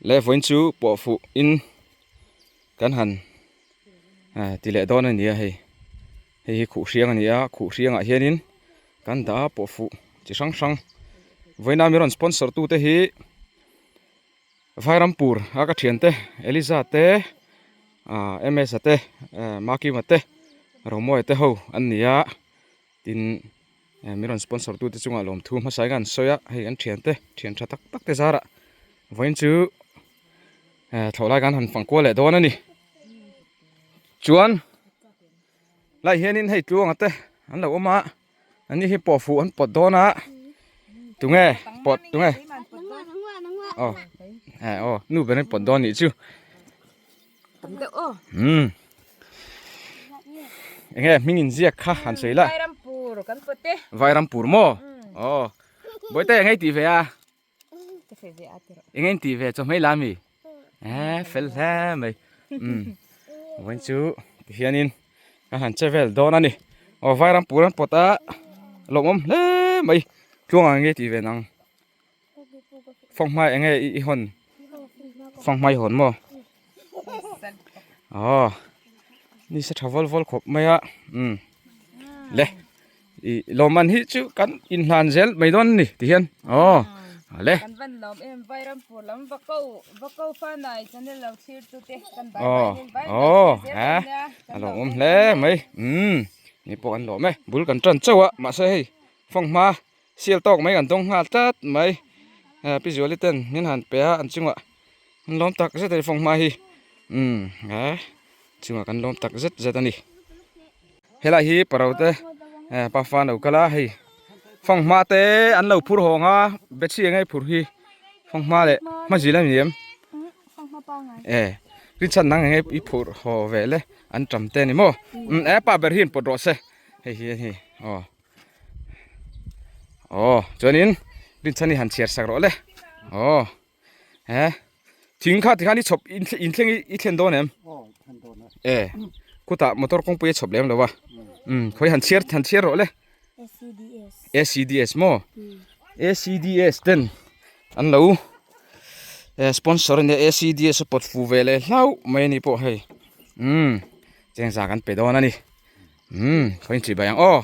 Le vawiin chu pawh fuh in kan han ti leh dawn a ni a hei hei hi khuh hriang a ni a khuh hriangah hianin kan dah a pawh fuh chi hrang hrang vawiina mi rawn sponsor tu te hi Vairampur a ka thiante Eliza te ah M_S-a te Makima te Romawia te ho an ni a tin. Mi rawn sponsor tute chungah lawmthu hmasa in an sawi a hei an thiante thian tha tak tak te zarah vawiin chu thlawh lai kan han fang kual leh dawn a ni chuan lai hianin hei tluanga te an lo awm a an ni hi pawh fuh an pawt dawn a tunge pawt tunge aw aw nu ber in pawt dawn nih chu. Tam deuh aw. Umm. Enge hming in ziak kha han sawi la. Vairampur kan pawt e. Vairampur maw? Aw. Bawihte enge i tih ve a? Ka feh ve a tiraw. Enge in tih ve chawhmei la mi? Eh fel hle mai. Umm. Vawiin chu tihianin ka han che vel dawn a ni. Aw Vairampur an pawt a lawmawm hle mai. Tluangah enge i tih ve nang? Fanghmai enge i hawn fanghmai hawn maw aw ni se tha vawl vawl khawp mai a umm le ih lawmman hi chu kan inhlan zel mai dawn a ni ti hian aw le kan van lawm em Vairampur lam va ko va ko fanai channel lo thlir tu te kan bai aw bai bai aw ha a lawmawm hle mai umm ni pawh an lawm e bul kan tan chauh a mahse hei fanghma Sial tawk mai kan dawng nghal tlat mai pi Zuali ten min han pe a an chungah an lawm tak zet a ni fanghma hi umm he chungah kan lawm tak zet zet a ni helai hi paro te pafa an lo kal a hei fanghma te an lo phur hawng a bethsy eng nge phur hi fanghma leh hmazil a ni em e rinchhan nang eng nge i phur haw ve le an tam te a ni maw e pa ber hi in pawt rawh se hei hi a ni aw. Aw chuanin rinchhan hi han chhiar sak rawh le aw he thing kha tikhan i chhawp in thleng i thlen dawn em e khutah motor kawngpui a chhawp lem lo a um khawi han chhiar han chhiar rawh le ACDS maw ACDS ten an lo sponsor ania ACDS a pawt fu ve leh hlauh mai ani pawh hei um chengza kan pe dawn a ni. Umm khaw in chibai ang aw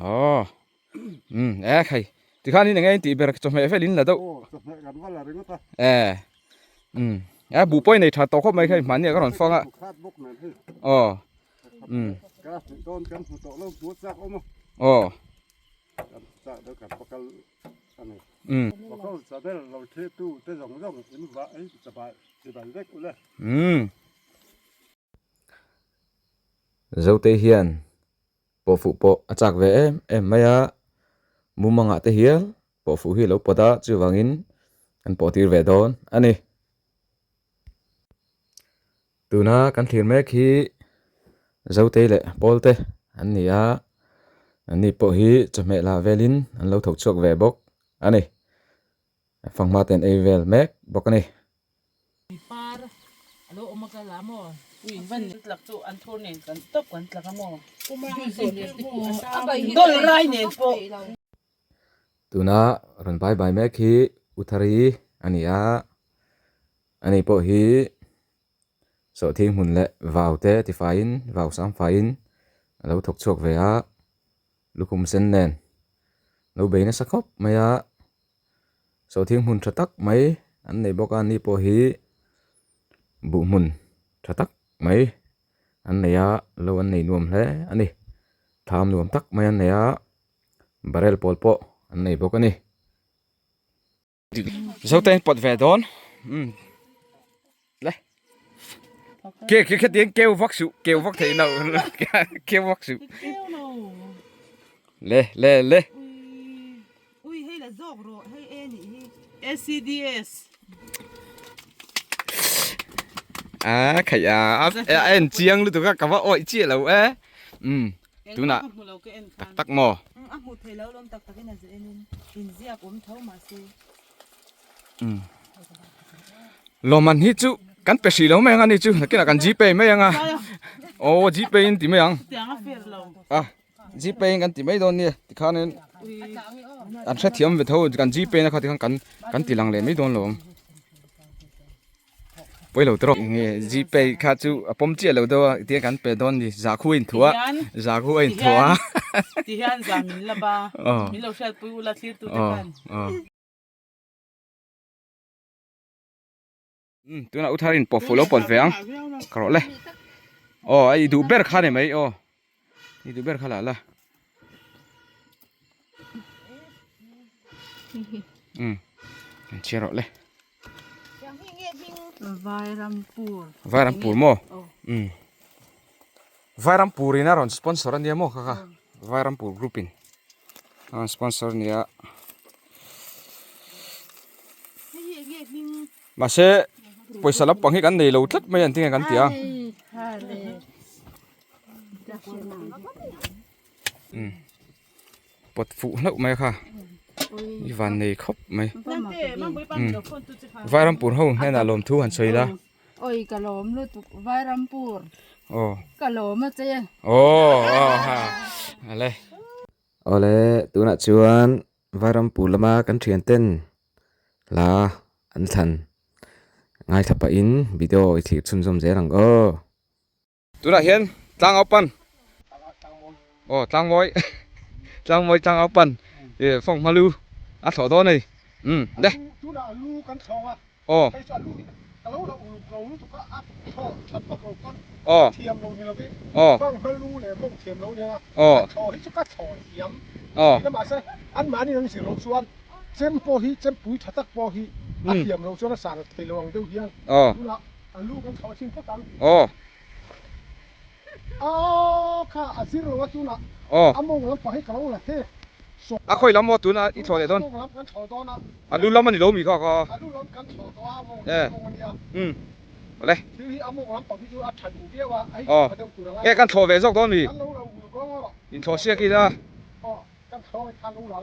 aw umm e khai tikhan in enge in tih ber chawhmeh vel in la deuh e umm e buh pawh i nei tha tawh khawp mai kha hmanni ah ka rawn fang a aw umm aw umm umm. Zote hian pawh fuh pawh a chak ve em em mai a, mumangah te hial pawh fuh hi a lo pawt a, chuvangin kan pawh tir ve dawn a ni. Tuna kan thlir mek hi Zote leh Pawlte an ni a, anni pawh hi chawhmeh lah velin an lo thawk chhuak ve bawk a ni. Fanghma te an ei vel mek bawk a ni. Par a lo awm a ka la maw? Ui van tlak chu an thur nen kan tawp kan tlak a maw? Dawl rai nen pawh. Tuna rawn bai bai mek hi Uthari a ni a, ani pawh hi sawhthing hmun leh vau te tifaiin vau sang faiin a lo thawk chhuak ve a, lukhum sen nen lo bei nasa khawp mai a. Sawhthing hmun tha tak mai an nei bawk a ni pawh hi buh hmun tha tak mai an nei a lo an nei nuam hle a ni thlam nuam tak mai an nei a barrel pawl pawh an nei bawk a ni. Zote pawt ve dawn umm le ke ke khatiang keu vak suh keu vak theih loh keu vak suh le le le. Ui hei la zawk rawh hei e nih hi ACDS. A khaih a a en chiang lutuk a ka va awih chiah lo e umm tunah tak tak maw. A hmuh theih loh lawm tak tak in a zeh en in inziak awm tho mahse. Umm lawmman hi chu kan pe hrih lo mai ang a ni chu nakinah kan gpay mai ang a aw gpay in ti mai ang a. Gpay in kan ti mai dawn nia tikhanin an hrethiam ve tho kan gpay na kha tikhan kan kan ti lang leh mai dawn lo ang. Pawi lo tawh. Nge Gpay kha chu a pawm chiah lo deuh a tiang kan pe dawn ni zakhu a inthuah a zakhu a inthuah a. Ti hian za min la ba min lo hriatpui ula thlir tu te khan. Umm tunah u thar in pawh fuh lo pawt ve ang ka rawh le aw a i duh ber kha ni mai aw i duh ber kha lah la umm an chhiar rawh le Vairampur Vairampur maw umm Vairampur in a rawn sponsor ania maw kha kha Vairampur group in a rawn sponsor ania. Mahse pawisa lampang hi kan nei lo tlat mai an tinge kan ti a. Umm pawt fuh hlauh mai a kha i van nei khawp mai umm Vairampur ho hnenah lawmthu han sawi la. Oi ka lawm lutuk Vairampur aw ka lawm a che. Aw aw ha ale. Awle tunah chuan Vairampur lama kan thian ten hla an thlan ngaithla pahin video i thlir chhunzawm zel ang aw. Tunah hian tlangau pan aw tlangmawi tlangmawi tlangau pan ih fawng hma lu a thlawh dawn a ni umm le aw aw aw aw aw aw aw. Aw. A khawi lam maw tuna i thlawh leh dawn? A lu lam a ni lo mi kha kha. E. Umm. Awle. Aw. Nge kan thlawh ve zawk dawn mi? Inthlawh siak ila.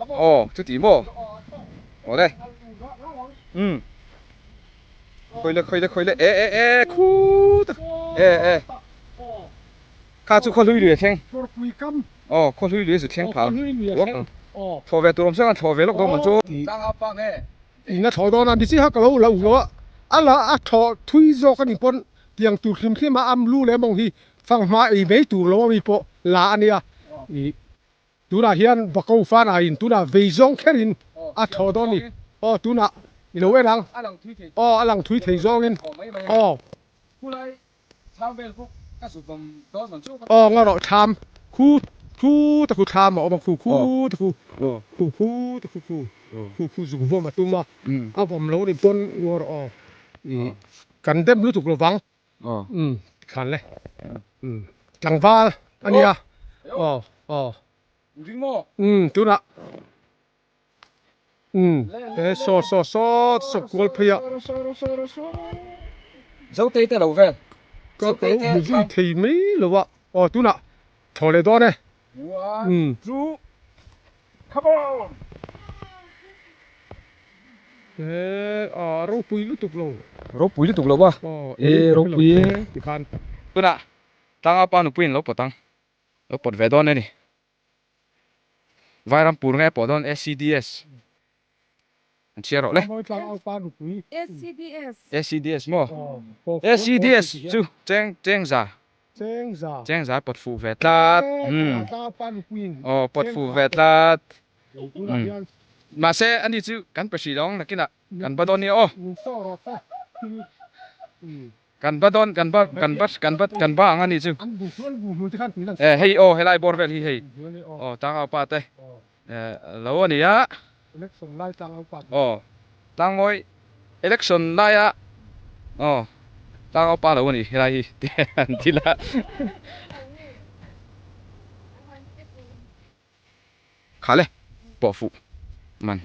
Aw chuti maw? Awle. Umm. Khawi le khawi le khawi le e e e khut e e kha chu khaw hlui lui a thleng aw khaw hlui lui a zu thleng phah thlawh ve tur awm seng a thlawh ve lawk dawn man chu ina thlawh dawn a ni chiha ka lo lo lo a a la a thlawh thui zawk a ni pawn tiang tur hlim hlim a am lu leh mawng hi fanghma ei mai tur lo ami pawh la a nia ih Tunah hian Bako Fana in tunah vei zawng kherin a thlawh dawn ni. Aw tunah i lo en ang. Aw a lang thui thei zawngin. Aw. Aw nga rawh thlam khu khu ta khu thlam a awm a khu khu ta khu khu khu ta khu khu khu khu zuk vawm a tum a a vawm lo ni pawn nga rawh aw. Kan dem lutuk lovang. Umm thlan le umm tlangval a nia aw aw umm tunah umm he saw saw saw saw kual phei a Zotei te lo vel ka ka lo hmu zui thei mai lo a aw tunah thaw leh dawn e umm Come on! He a ropui lutuk lo. Ropui lutuk lo a. E ropui e. Tikhan tunah tlanga pa nupuiin lo pawt ang. Lo pawt ve dawn a ni. Vairampur nge pawh dawn ACDS. An chhiar rawh le. ACDS. ACDS maw? ACDS chu cheng cheng za. Chengza. Chengza pawt fuh ve tlat. Umm. Aw pawt fuh ve tlat. Umm. Mahse ani chu kan pe hrih lo ang nakinah kan ba dawn nia aw. Kan ba dawn kan ba kan ba kan ba kan ba ang ani chu. E hei aw helai bawr vel hi hei. Aw tlangau pa te lo a nia. Aw tlangmawi election laia aw tlangau pa lo a ni helai hi ti an ti la. Kha le pawh fuh man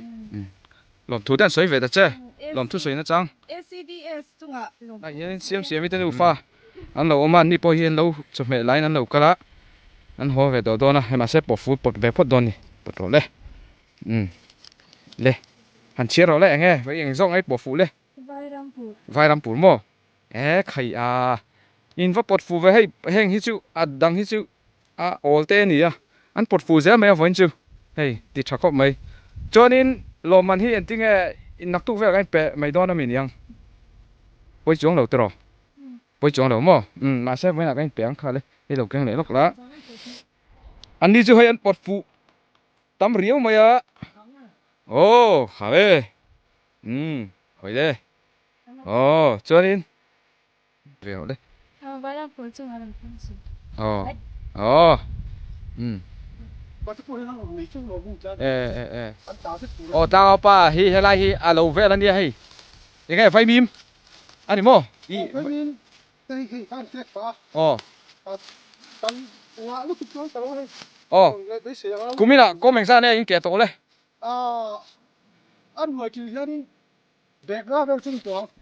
lawmthu te an sawi ve ta che lawmthu sawi na chang. Hei hian siam siam i te nufa an lo awm a anni pawh hi an lo chawhmeh laiin an lo kal a an haw ve tawh dawn a hei mahse pawh fuh pawt ve phawt dawn a ni pawt rawh le umm le han chhiar rawh le eng nge vei eng zawk nge pawh fuh le Vairampur maw e khai a in va pawt fuh ve hei heng hi chu a dang hi chu a awl te a ni a an pawt fuh zel mai a vawiin chu hei ti tha khawp mai chuanin lawmman hi engtinge naktuk velah kan inpe mai dawn a mi niang pawi chuang lo tiraw. Pawi chuang lo maw? Umm mahse vawiinah ka inpe ang kha le, hei lo keng leh lawk la. An ni chu hei an pawt fuh tam riau mai a. Aw kha e. Umm hawi le. Aw chuanin ve hawh le. Aw aw umm. E e e. Aw tlangau pa hi helai hi a lo vel ania hei. Enge vaimim a ni maw? I Aw. Aw. Kuminah kawm engzah nge in keh tawh le?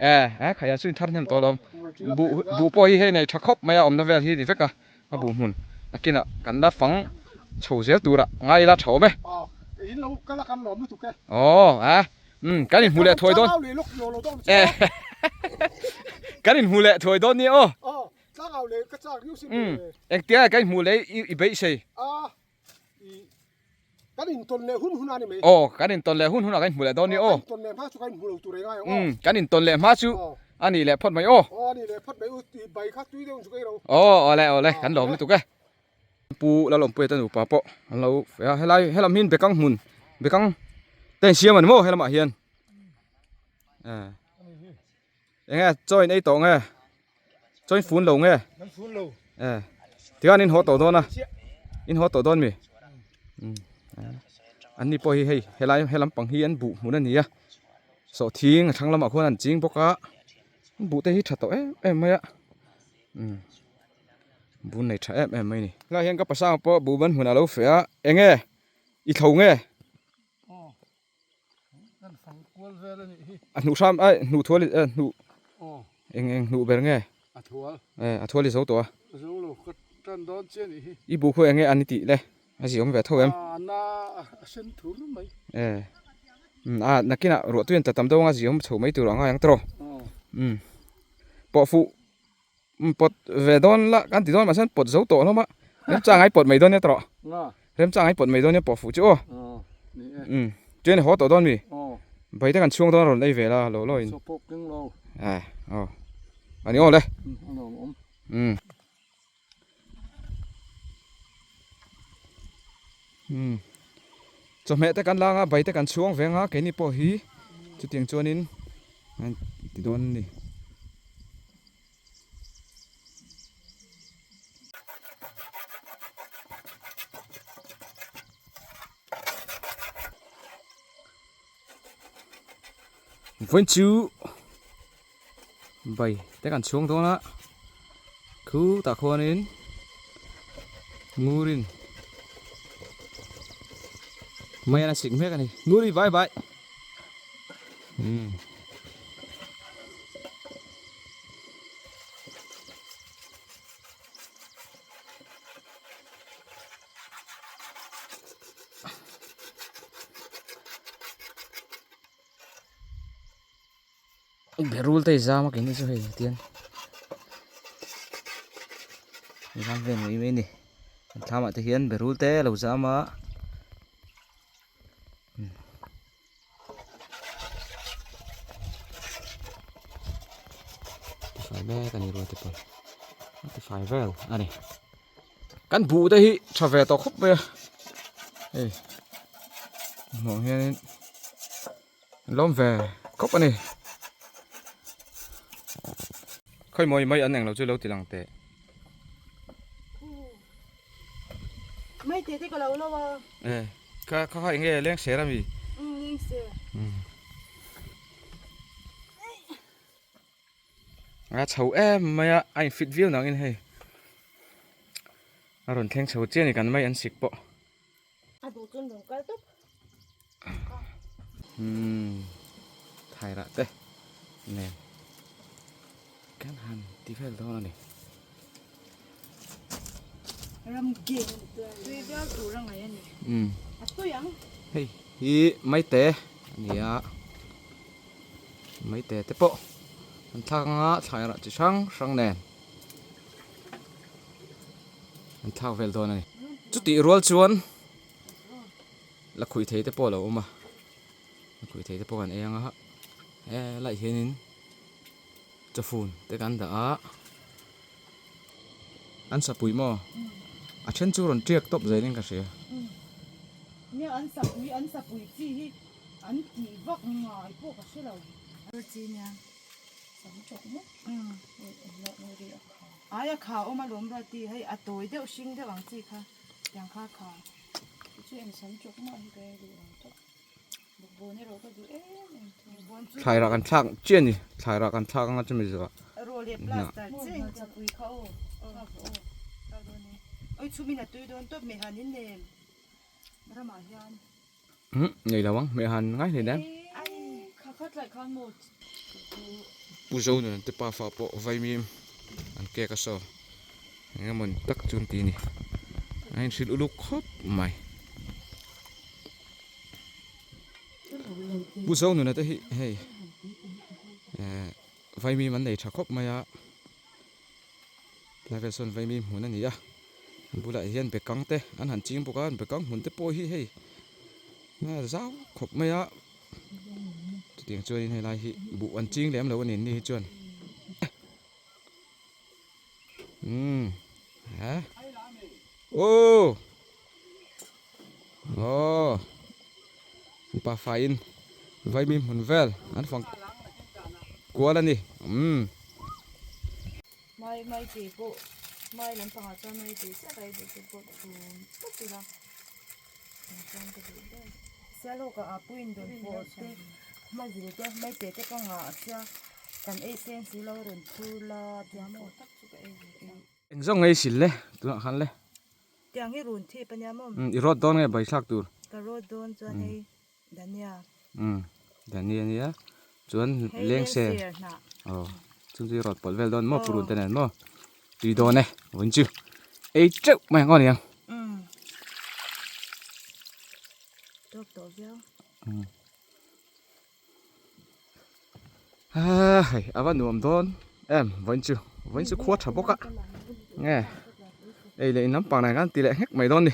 E, e khaia chu in thar hnem tawh lo. Buh buh pawh hi hei nei tha khawp mai a awmna vel hi ni vek a, a buh hmun a kinah kan la fang chho zel turah ngai ila tha awm e. Aw, a. Umm kan inhmu leh thuai dawn e kan inhmu leh thuai dawn nia aw umm engtia kan inhmu leh i beisei aw kan intawn leh hun hunah kan inhmu leh dawn nia aw umm kan intawn leh hma chu a nih leh phawt mai aw aw awle awle kan lawm lutuk e. Pu Lalawmpuia te nupa pawh an lo feh a helai helam hi bekang hmun bekang te an siam a ni maw helamah hian eh eng nge chaw in ei tawh nge chaw in fun lo nge eh tikhan in haw tawh dawn a in haw tawh dawn mi an ni pawh hi hei helai helam pang hi an buh hmun a ni a sawhthing a thlang lamah khuan an ching bawk a buh te hi tha tawh em em mai a umm. Bun nei tha em em mai ni. Helai hian ka pasang pawh buh ban hmun a lo feh a, enge i thlo nge? A hnuh hram ai hnuh thual i hnuh eng eng hnuh ber nge? A thual. E a thual i zo tawh a. Zo lo ka tan dawn chiah nih hi. I buh khu enge an i tih le? A zi awm ve tho em? A na a sen thur mai. E a nakinah ruahtui an tla tam deuh anga zi awm chho mai tur a ngai ang tawh. Umm pawh fuh. Pawt ve dawn la kan ti dawn mahse an pawt zo tawh hlawm a remchang ai pawt mai dawn nia tawh remchang ai pawt mai dawn nia pawh fuh chu aw umm chuan haw tawh dawn mi bai te kan chhuang dawn a rawn ei ve la lo lo in eh aw ani aw le umm umm chawhmeh te kan lang a bai te kan chhuang ve ang a keini pawh hi chutiang chuanin an ti dawn a ni. Vawiin chu bai te kan chhuang dawn a khutah khuanin ngurin mai an a sik mek a ni nguri vai vai umm. Berul te zam a keini chu hei tian zam vel mai mai a ni an thlam ah te hian berul te a lo zam a. Tifai mek a ni rual te pawh a tifai vel a ni kan buh te hi tha ve tawh khawp mai a hei hmuh hianin an lawm ve khawp a ni khawi mawi mai an englo chu lo ti lang teh. Mai te te ka lo lo a. Eh kha kha kha enge leng ser ami? Um leng ser. Um. A chho em mai a a in fit viau nangin hei a rawn thleng chho chian a ni kan mai an sik pawh. A duh chuan rawn kal tawp. Umm thai rah te nen kan han ti vel dawn a ni. Ram game a ni chuan tui viau tur a ngaih a ni. Umm a tui ang. Hei hi maite a ni a maite te pawh an thlak anga thlai rah chi hrang hrang nen an thlak vel dawn a ni. Chutih rual chuan la khuih thei te pawh a lo awm a la khuih thei te pawh kan ei ang a he lai hianin chawfun te kan dah a. An sapui maw? A then chu rawn tiak tawp zelin ka hria. Nia an sapui an sapui chi hi an tih vak ngai pawh ka hre lo. Chi nia sam tawk maw? Ai a kha awm alawm Ruati hei a tawi deuh hring deuh ang chi kha tiang kha a kha. Chu eng sam tawk mah hi ka ei duh lo tawp. Bawkbawn erawh ka duh em em thung. Thlai rah kan thlak chiah a ni. Thlai rah kan thlak anga chumi zawhah. Rawh leh plaster chiah in chapui kha aw. Kha pawh aw. Kha dawn e. Oi chhum in a tui dawn tawp mehhan in nen ramah hian. Umm nei lo ang mehhan ngai hle nen. Ai kha kha tlai khan maw Pu Zonun an te pa fa pawh vaimim an kek a saw eng emaw ni tak chu an ti a ni. A inhrilh uluk khawp mai. Pu Zonuna te hi hei eh vaimim an nei tha khawp mai a tlai vel sawn vaimim hmun a ni a a bulah hian bekang te an han ching bawk a bekang hmun te pawh hi hei a zau khawp mai a chutiang chuanin helai hi buh an ching lem lo a ni ni hi chuan. Umm ha aw aw mipa faiin vaimi hmun vel an fang kual a ni umm. Mai mai tih pawh mai lampangah chuan mai tih chiah ka ei duh chu pawh chhum tawp ila eng chuan ka duh ber. Sialhawkah a puiin dawn pawh te hmazil te maite te ka ngah sia kan ei seng si lo rawn thur la tiang maw tak chu ka ei ve ta. Eng zawng ngei sil le tunah khan le. Tiang hi run thip ania maw? Umm i rawt dawn nge bai thlak tur. Ka rawt dawn chuan hei Dania. Umm Dania ania chuan lengse aw chung chu i rawt pawlh vel dawn maw purun te nen maw tui dawn e vawiin chu ei teuh mai ang aw niang. Umm tawk tawh viau. Umm haa hei a va nuam dawn em vawiin chu vawiin chu khua tha bawk a nge ei leh in lampang nen khan ti leh nghek mai dawn a ni.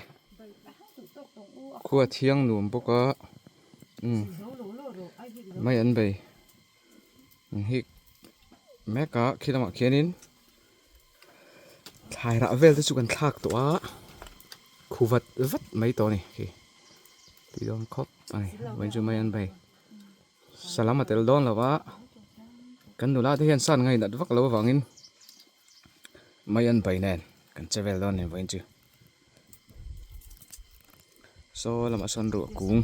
Khua thiang nuam bawk a umm mai an bei an hik mek a khi lamah khianin thlai rah vel te chu kan thlak tawh a khu vat vat mai tawh a ni khi tui dawn khawp a ni vawiin chu mai an bei salam a tel dawn lo a kan nula te hian san ngainat vak lo avangin mai an bei nen kan che vel dawn a ni vawiin chu. Saw lamah sawn ruah kung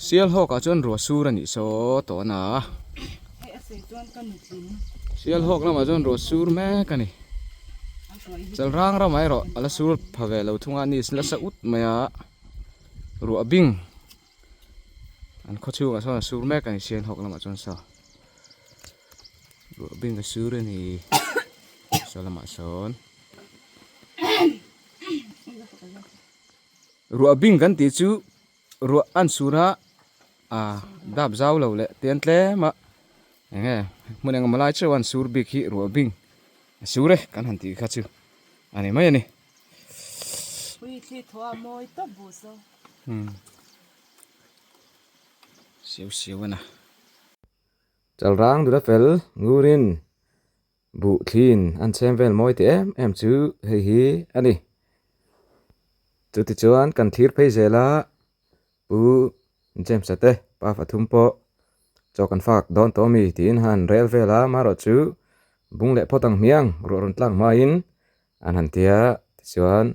sial hawk ah chuan ruah sur a nih saw tawh a sial hawk lamah chuan ruah sur mek a ni chal rang ramah erawh a la sur pha ve lo thung a ni nasa ut mai a ruah bing an khaw chhungah sawn a sur mek a ni sial hawk lamah chuan saw ruah bing a sur a ni saw lamah sawn. Ruah bing kan tih chu ruah an sur a ah dap zau lo leh te an tlem a eng nge hmun eng emaw lai chauh an sur bik hi ruah bing a sur e kan han tih kha chu a ni mai a ni. Siau siau a na. Chalrang dula fel ngurin. Buh thlin an chhem vel mawi teh em em chu hei hi a ni. Chutichuan kan thlir phei zel a, Pu James-a te pa pathum pawh chaw kan fak dawn tawh ami tiin han rel vel a, amaherawh chu bung leh phawt ang hmiang ruah rawn tlak hmain an han ti a, tichuan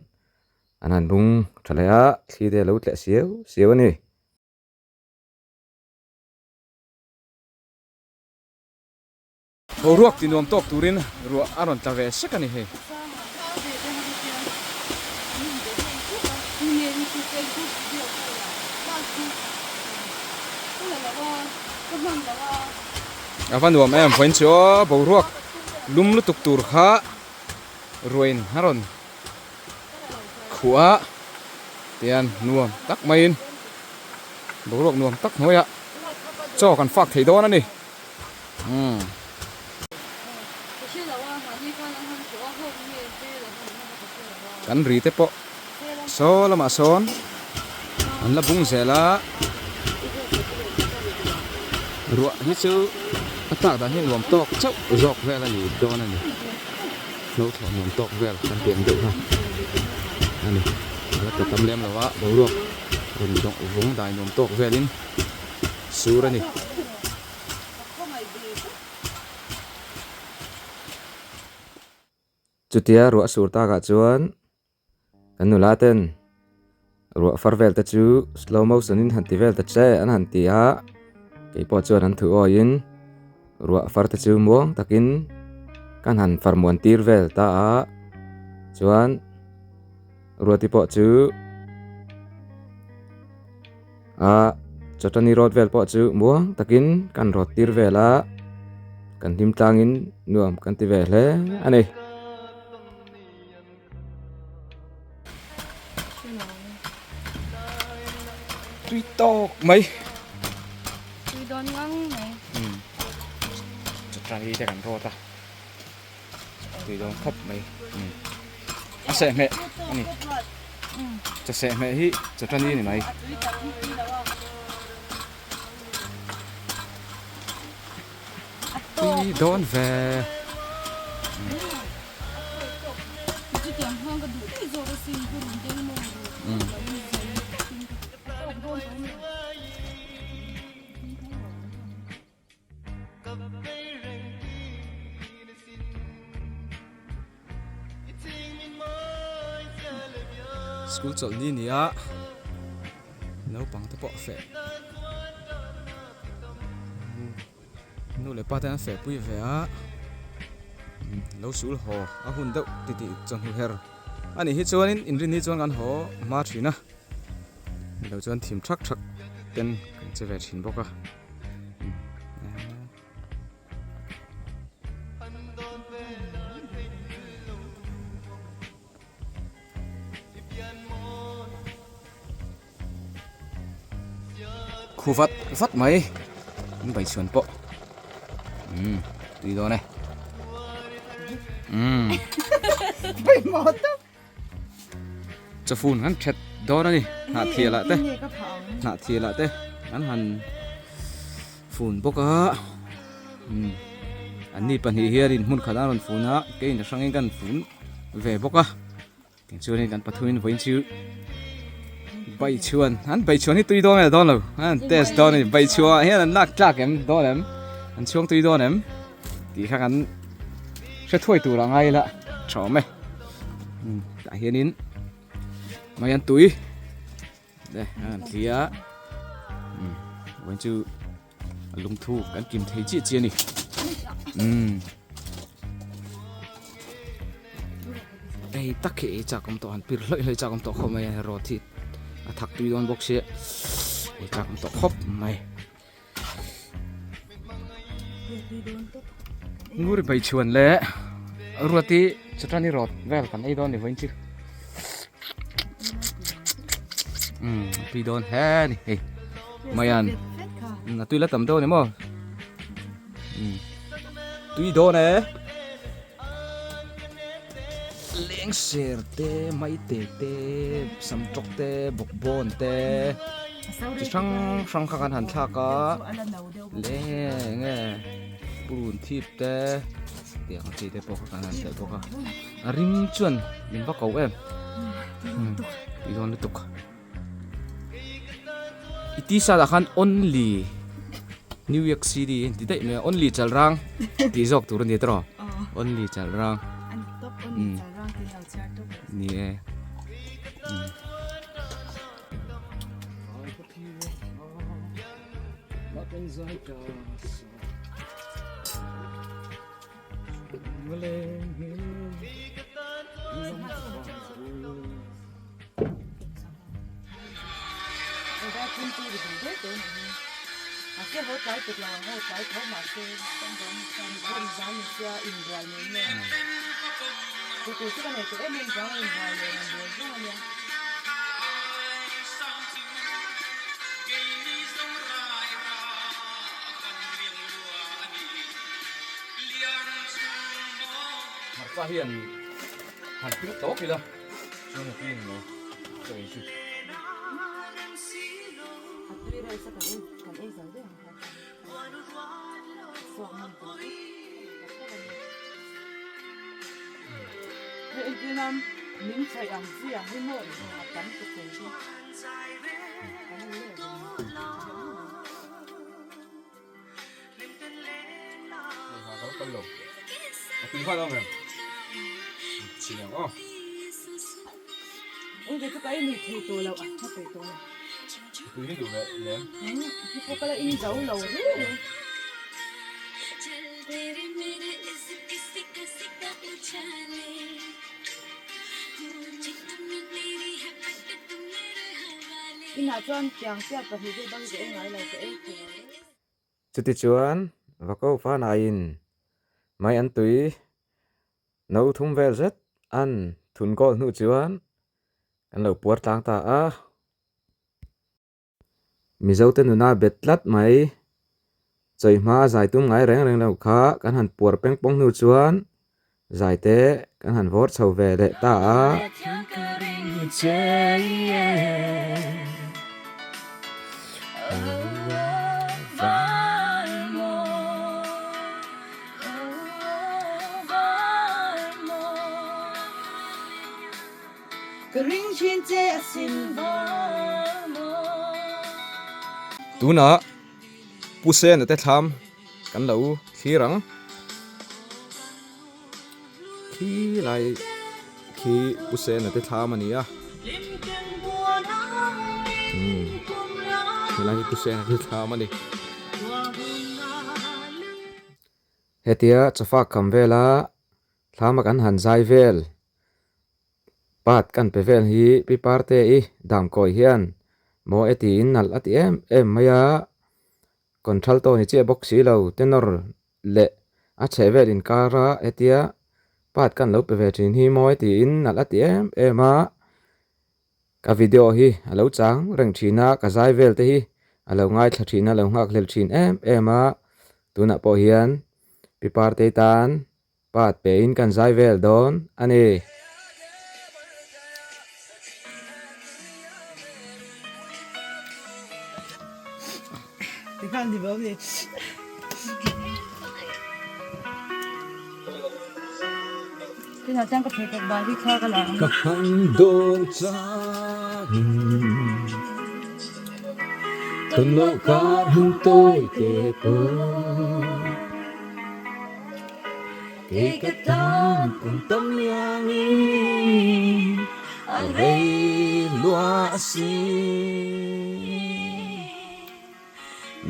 an han bung tha leh a, thli te a lo tleh siau siau a ni. Boruak ti nuam tawk turin ruah a rawn tla ve sek a ni hei. A va nuam em vawiin chu aw boruak lum lutuk tur kha ruain a rawn khuh a tian nuam tak maiin boruak nuam tak hnuaiah chaw kan fak thei dawn a ni. Umm. Kan ri te pawh saw lamah sawn an la bung zel a, ruah hi chu a tlak dan hi nuam tawk chauh zawk vel a ni dawn a ni. Hlo thlawh nuam tawk vel kan tih ang deuh kha a ni. A la tla tam lem lo a, boruak rawn dawng vung dai nuam tawk velin sur a ni. Chutia ruah sur takah chuan kan nula ten ruah far vel te chu slow motion in han ti vel ta che an han ti a, keipawh chuan an thu awiin ruah far te chu muang takin kan han far muan tir vel ta a, chuan ruati pawh chu a chawtani rawt vel pawh chu muang takin kan rawt tir vel a, kan hlim tlangin nuam kan ti ve hle a ni. Tui tawk mai. Tui dawn ngang mai. Chawtani te kan rawt a. Tui dawn khawp mai. A sehhmeh a ni. Chaw sehhmeh hi chawtani a ni mai. Tui dawn ve. School chawlh ni ni a naupang te pawh a feh nu leh pa te an feh pui ve a lo sul haw a hun deuh titih chawhnu her a nih hi chuanin inrin hi chuan kan haw hma thin a lo chuan thim thak thak ten kan che ve thin bawk a. Khu vat vat mai an baichhuan pawh umm tui dawn e umm chawfun an that dawn a ni hnah thial ah te hnah thial ah te an han fun bawk a umm an ni pahnih hianin hmun khat an rawn fun a keiin a hrangin kan fun ve bawk a tichuanin kan pathumin vawiin chu baichhuan an baichhuan hi tui dawn nge dawn lo an test dawn a ni baichhuah ah hian an lak tlak em dawn em an chhuang tui dawn em tih kha kan hre thuai tur a ngai ila tha awm e tah hianin mai an tui le an thli a vawiin chu a lungthu kan kim thei chiah chiah a ni hei tak hi ei chak awm tawh han pir hlawih hlawih chak awm tawh khawp mai a rawt hi a thak tui dawn bawk sia ei chak awm tawh khawp mai. Nguri Baichhuan leh Ruati Chawtani rawt vel kan ei dawn ni vawiin chu umm a tui dawn hle a ni hei maian a tui la tam dawn emaw umm tui dawn e lengser te maite te samtawk te bawkbawn te chi hrang hrang kha kan han thlak a leng nge purun thip te tiang chi te pawh kha kan han telh bawk a a rim chuan min va ko em tui dawn lutuk i t-shirt ah khan only New York City ti daih mai a only chalrang tih zawk tur a ni tawh only chalrang ni e. Hmarcha hian han pil tawp ila chuan a tui ang lo chaw ei chu. Hei entir nan min chhaih ang chi ang hi maw a tam ta thei hi. Chutichuan Vako Fanaiin mai an tui no thum vel zet an thun kawl hnu chuan kan lo puar tlang ta a. Mizote nuna bet tlat mai chawihma zai tum ngai reng reng lo kha kan han puar peng pawng hnu chuan zai te kan han vawr chho ve leh ta a. Tunah Pu Sena te thlam kan lo thlir ang. Khi lai khi Pu Sena te thlam a ni a. Helai hi Pu Sena te thlam a ni. Hetia chawfak kham vela thlama kan han zai vel Pat kan pe vel hi Pi Parte i damkawi hian maw e tiin nalh a ti em em mai a, contralto ni chiah bawk si lo tenor leh a chheh vel inkara hetia pat kan lo pe ve thin hi maw e tiin nalh a ti em em a, ka video hi a lo chang reng thin a, ka zai vel te hi a lo ngaithla thin a, a lo nghak hlel thin em em a, tunah pawh hian Pi Parte tan Pat pein kan zai vel dawn a ni. Ka han dawn changin Tawn loh kar hun tawi te pawh. Kei ka tan kum tam liangin a rei lua a si.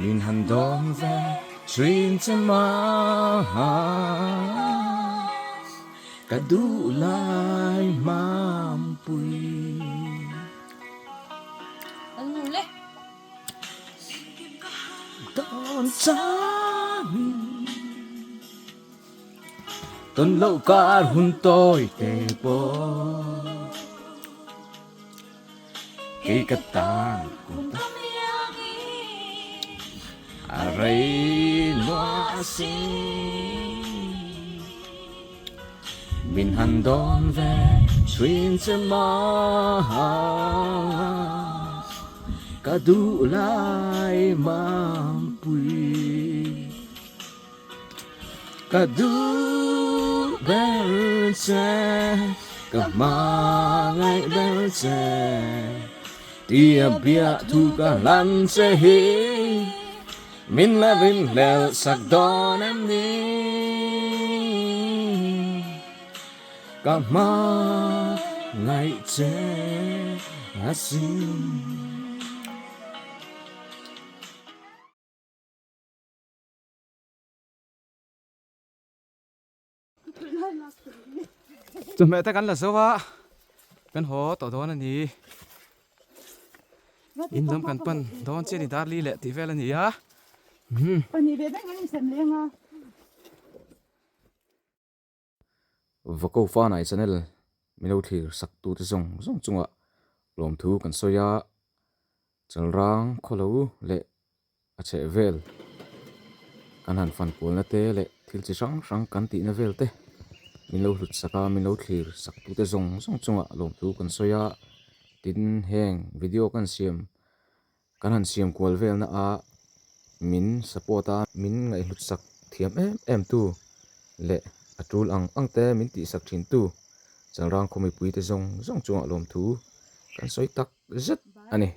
Min han dawm ve thin che mah ka duh lai hmampui. Dawn changin Tawn loh kar hun tawi te pawh Kei ka tan kum tam A rei lua si Min han dawn ve thin che mah Ka duh lai mampui Ka duh ber che ka hmangaih ber che Tia biah thu ka hlan che hi Min la rin hlel sak dawn em ni? Ka hma ngaih che a sin. Chawhmeh te kan la zo a, kan haw tawh dawn a ni. In lam kan pan dawn chian i dar li leh tih vel a ni a. Vako Fanai channel milo thlir sak tute zawng zawng chungah lawmthu kan sawi a, Chalrang khawlo leh a chheh vel kan han fan kualna te leh thil chi hrang hrang kan tihna vel te min lo hlut sak a min lo thlir sak tute zawng zawng chungah lawmthu kan sawi a tin heng video kan siam kan han siam kual velna a min support a min ngaihhlut sak thiam em em tu leh a tul ang ang te min tih sak thin tu. Chalrang khaw mipuite zawng zawng chungah lawmthu kan sawi tak zet a ni.